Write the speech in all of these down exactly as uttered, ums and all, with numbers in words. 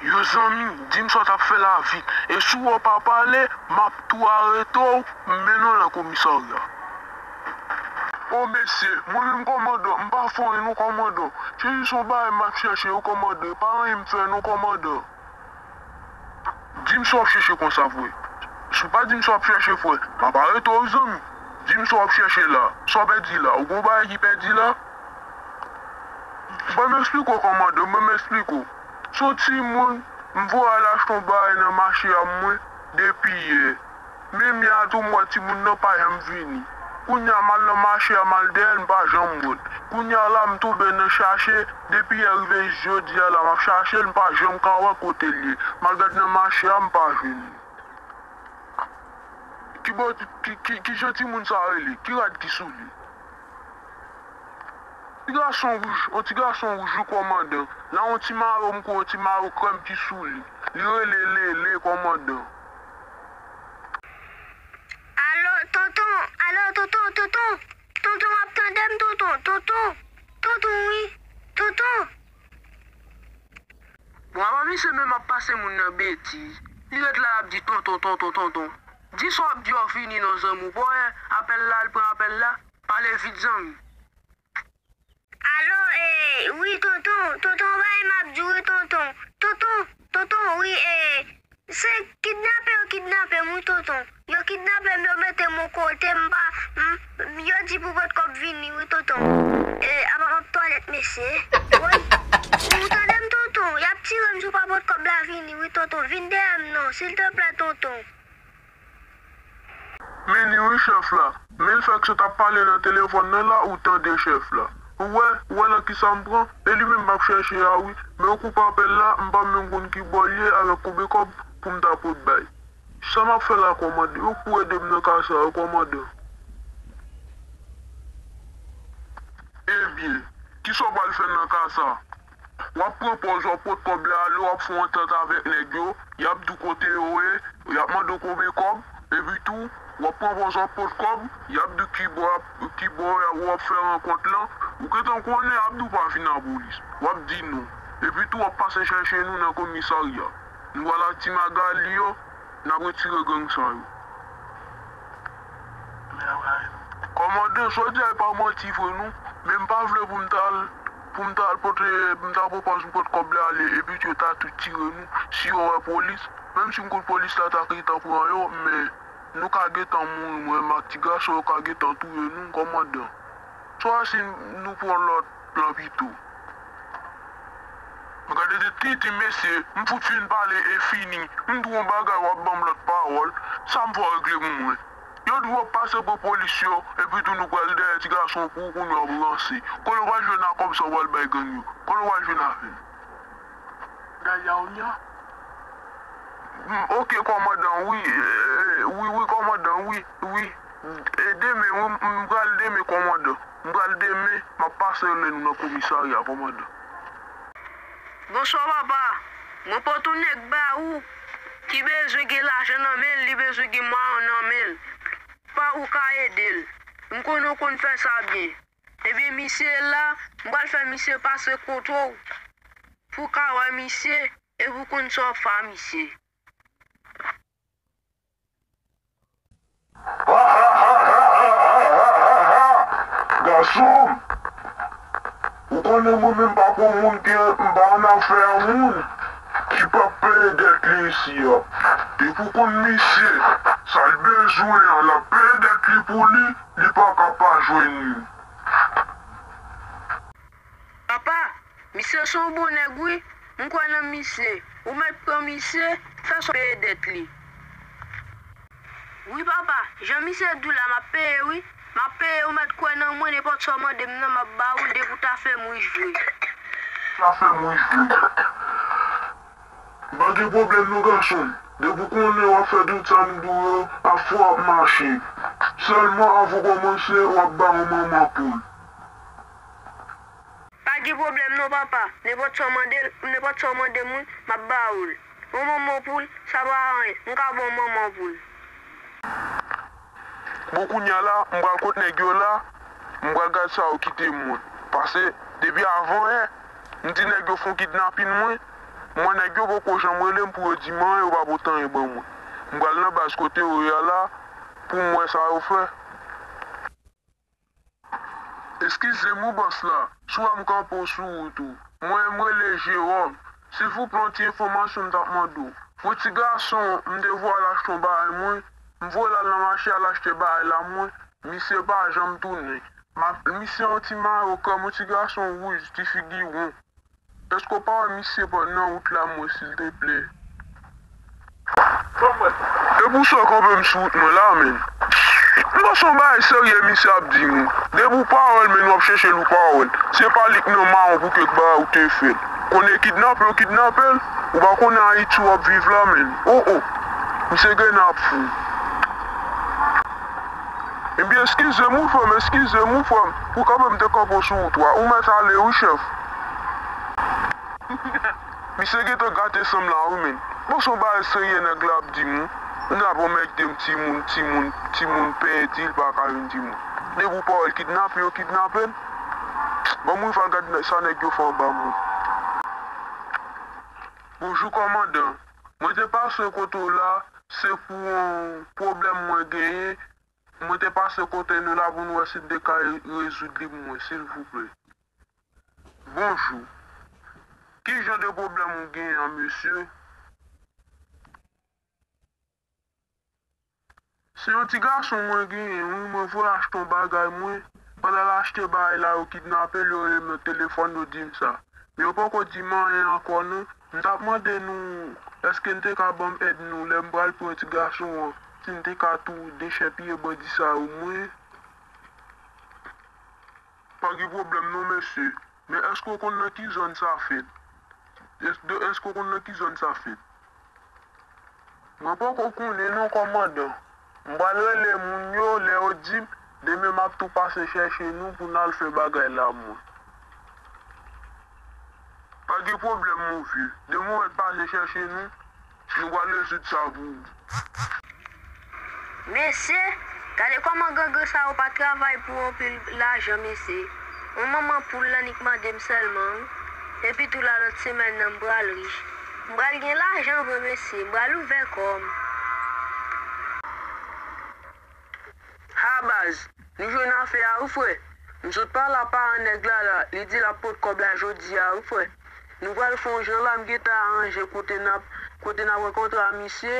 Yo zanmi, di m sa w t ap fè la vit. E si w wè w pa pale, m ap tou arete w, m mennen w nan komisarya. O mesye, mwen menm kòmandan, m pa fè anyen non kòmandan. Se jis yon bagay m ap chèche wi kòmandan, e pa anyen m fè non kòmandan. Di m sa w ap chèche konsa vre. Si w pa di m sa w ap chèche frè, m ap arete w wi zanmi. Di m sa w ap chèche la. Sa w pèdi la? Ou gen yon bagay ki pèdi la? Ban m eksplike w kòmandan, ban m eksplike w. Se yon timoun, m voye al achte yon bagay nan mache a mwen depi yè. Menm yè a tou m wè timoun nan pa janm vini. Kounye a m al nan mache a, m al dèyè l, m pa janm wè l. Kounye a la m tonbe nan chache, depi yè rive jodi a la m ap chache l, m pa janm ka wè kote l ye. M al gad nan mache a, m pa jwenn li. Ki bò, ki, ki, ki jan timoun sa rele? Ki rad ki sou li? Ti gason wouj, yon ti gason wouj wi kòmandan. Nan yon ti mayo m kwè yon ti mayo krèm ki sou li. Li rele Lele kòmandan. Alo, tonton, alo, tonton, tonton, tonton, w ap tande m, tonton, tonton, tonton, wi, tonton. Bon, apa misye menm ap pase moun nan betiz. Li ret la, l ap di tonton, tonton, tonton. Di sa w ap di a w fini non zanmi w. Pa wè apèl la, l pran apèl la. Pale vit zanmi. Alo, e, wi, tonton, tonton, bay m ap di w wi, tonton. Tonton, tonton, wi, e, se kidnape yo kidnape m wi, tonton. Yo kidnape m, yo mete m yon kote, m pa, m, m, yo di pou pot kòb vini wi, tonton. E, apa m ap twalèt, mesye. Woy, ou tande m, tonton? Y ap tire m si w pa pot kòb la vini wi, tonton. Vin dèyè m non, silteplè, tonton. Men li wi chèf la. Men l fèk sot ap pale nan telefòn nan la, ou tande chèf la. Ou wè, ou wè nan kisa m pran? E li menm m ap chèche a wi. Men ou koupe apèl la, m pa menm konn ki bò l ye avèk konbyen kòb pou m ta pot bay. Sa m ap fè la kòmandan? Ou pou ede m nan ka sa wi kòmandan. Ebyen, kisa w pral fè nan ka sa? W ap pran pòz w ap pot kòb la ale, w ap fè yon antant avèk nèg yo, y ap di w kote yo ye, y ap mande w konbyen kòb, epi tou, w ap pran pòz w ap pot kòb, y ap di w ki bò, ki bò w ap fè rankont lan, ou gentan konnen, y ap di w pa vin apolis, w ap di non, epi tou w ap pase chèche nou nan komisarya, nou pral ak ti Magali yo, n ap retire gang sa yo. Kòmandan, sa w di a e pa manti vre non, men m pa vle pou m ta al, pou m ta al pote, pou m ta pran pòz m pot kòb la ale, epi yo ta tou tire nou, si yo wè polis, menm si m konn polis la ta gentan pran yo, men nou ka gentan mouri, mwen menm ak ti gason yo ka gentan touye nou, kòmandan. Swa si nou pran lòt plan pito. Gade de titi mesye, m fout fin pale e fini. M di w yon bagay w ap ban m lòt pawòl. Sa m fè w regle pou mwen? Yo di w ap pase pran polis yo, epi tou nou pral dèyè ti gason pou ou kounye a w ap ranse. Kote w pral jwenn a kòb sa w pral bay gang yo? Kote w pral jwenn avè l? Gade a w nya. M, oke kòmandan, wi, e, wi, wi kòmandan, wi, wi. E demen, wi, m, m pral demen kòmandan. M pral demen, m ap pase rele nou nan komisarya kòmandan. Bonswa papa, mwen pote yon nèg ba ou ki bezwen gen lajan nan men l, li bezwen gen mwayen nan men l. Pa ou ka ede l. M konnen w konn fè sa byen. Ebyen misye la, m pral fè misye pase kote w pou w ka wè misye e pou w konn sa w ap fè a misye. Gason, ou konnen mwen menm pa pou moun ke m pa annafè a moun ki p ap peye dèt li isi a. Depi w konn misye, sa l bezwen an, l ap peye dèt li pou li, li pa ka pa jwenn li. Papa, misye se yon bon nèg wi, m kwè nan misye. Ou mèt pran misye, fè sa w peye dèt li. Wi papa, jan misye di w la m ap peye wi. M ap peye, ou mèt kwè nan mwen, nenpòt sa w mande m nan m ap ba ou l depi w ta fè m wich vre. Ta fè m wich vre. Pa gen pwoblèm non gason m. Depi w konnen w ap fè tout sa m di w yo, ap fè w ap mache. Sèlman avan w kòmanse, w ap ba yon manman poul. Pa gen pwoblèm non papa, nenpòt sa w mande, nenpòt sa w mande m wi, m ap ba ou l. Yon manman poul, sa pa anyen, m ka ba w manman poul. Bon kounye a la, m pral kot nèg yo la, m pral gad sa yo kite mwen. Paske, depi avan yè, m di nèg yo fè yon kidnapin mwen, M wè nèg yo poko janm rele m pou yo di m anyen, yo pa pote anyen ban mwen. M pral nan baz kote yo ye a la pou m wè sa yo fè. Eskize m wi bòs la, si w wè m kanpe w sou wout ou. Mwen, m rele Jewòm. Silvouplè, yon ti enfòmasyon m t ap mande w. Yon ti gason, m te voye al achte yon bagay mwen, m voye l al nan mache al achte bagay la mwen, misye pa janm tounen. M ap, misye yon ti maroken, yon ti gason wouj, ti figi won. Èske w pa wè misye nan wout la mwen, silteplè? E pou sa w kanpe m sou wout mwen la, menn. M panse yon bagay serye misye ap di m wi. Depi w pa wè l, menn, w ap chèche l, ou pa wè l. Se pa li k nan mawon pou kèk bagay ou te fè l. Konnen kidnape yo kidnape l, ou pa konnen Ayiti w ap viv la, menn. O, o. Misye gen ap fou. Ebyen, eskize m wi, frè m, eskize m wi, frè m. Pou kanpe m te kanpe w sou wout ou a. Ou mèt ale wi, chèf. Misye gentan gate san m la wi, menn. Bon, se yon bagay serye nèg la ap di m wi. N ap anmède m, timoun, timoun, timoun pèdi, l pa ka jwenn timoun. Depi w pa wè l kidnape, yo kidnape l. Ban m rive al gad sa nèg yo fè anba moun. Bonjou, kòmandan. Mwen te pase kote w la, se pou yon pwoblèm mwen genyen. Mwen te pase kote nou la pou nou wè si n te ka rezoud li pou mwen, silvouplè. Bonjou. Ki jan de pwoblèm ou genyen an, mesye? Se yon ti gason mwen genyen, wi, mwen voye achte yon bagay mwen. Pandan l achte bagay la, yo kidnape l, yo rele m nan telefòn, yo di m sa. Men yo poko di m anyen ankò non. M t ap mande nou, èske n te ka ban m èd nou lè m pral pran ti gason an, si n te ka tou dechèpiye bandi sa yo, mwen. Pa gen pwoblèm non, mesye. Men èske w konn nan ki zòn sa fèt? Èske, èske w konn nan ki zòn sa fèt? Mwen poko konnen non, kòmandan. M pral rele moun yo, lè yo di m, demen m ap tou pase chèche nou pou n al fè bagay la, mwen. Pa gen pwoblèm, mon vye. Demen w mèt pase chèche nou, nou pral rezoud sa pou ou. Mesye, gade kòman grangou sa yo pa travay pou anpil lajan, mesye. Yon manman poul la nik mande m sèlman, wi. Epi tou la lòt semèn nan m pral rich. M pral gen lajan vre, mesye. M pral ouvè kò m. Ha, baz, nou jwenn afè a wi, frè. M sot pale a paran nèg la la, li di l ap pot kòb la jodi a wi, frè. Nou pral fè yon jan la, m gentan aranje kote n ap, kote n ap rankontre a misye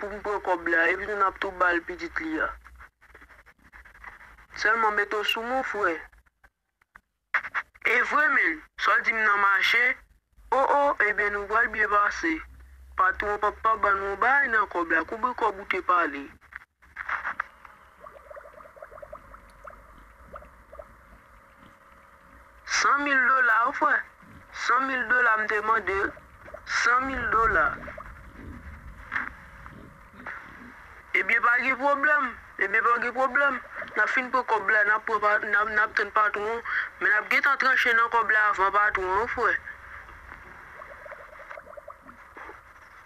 pou m pran kòb la, epi tou n ap tou ba l pitit li a. Sèlman mete w sou mwen, frè. E vre, menn, sa w di m nan mache? O, o, ebyen, nou pral byen pase. Patwon p ap pa ban nou yon bagay nan kòb la, konbyen kòb ou te pale? San mil dola, wi, frè. San mil dola m te mande l. San mil dola. Ebyen, pa gen pwoblèm. Ebyen, pa gen pwoblèm. N ap fin pran kòb la, n ap pran pa, n ap, n ap tann patwon an. Men n ap gentan tranche nan kòb la avan patwon an, wi, frè.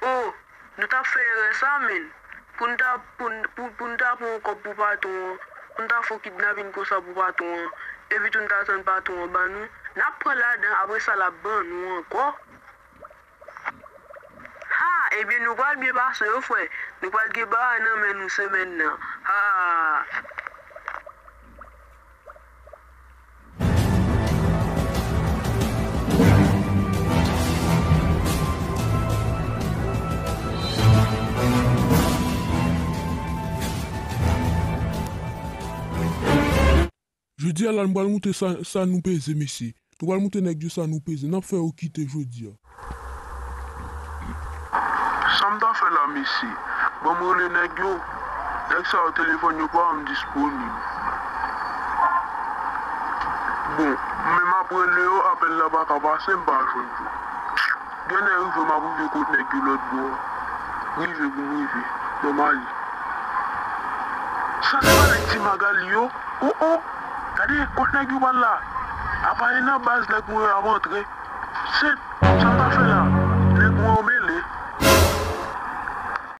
O, nou t ap fè erè sa, menn. Pou n ta, pou n, pou, pou n ta pran yon kòb pou patwon an, pou n ta fè yon kidnapin konsa pou patwon an, epi tou n ta tann patwon an ban nou, n ap pran ladan, apre sa l ap ban nou ankò. Ha! Ebyen, nou pral byen pase wi, frè. Nou pral gen bagay nan men nou semèn nan. Ha! Jodi a la, nou pral montre sa, sa nou peze, mesye. Nou pral montre nèg yo sa nou peze. N ap fè yo kite jodi a. Sa m ta fè la, mesye? Ban m rele nèg yo. Nèg sa yo, telefòn yo pa janm disponib. Bon, menm ap rele yo, apèl la pa ka pase, m pa jwenn yo. Genlè rive m ap rive kot nèg yo lòt bò a. Rive pou m rive. Ban m ale. Sa se pa nèg Ti Magali yo? O, o! Gade, kot nèg yo pral la? Apa e nan baz nèg mwen yo ap antre? Se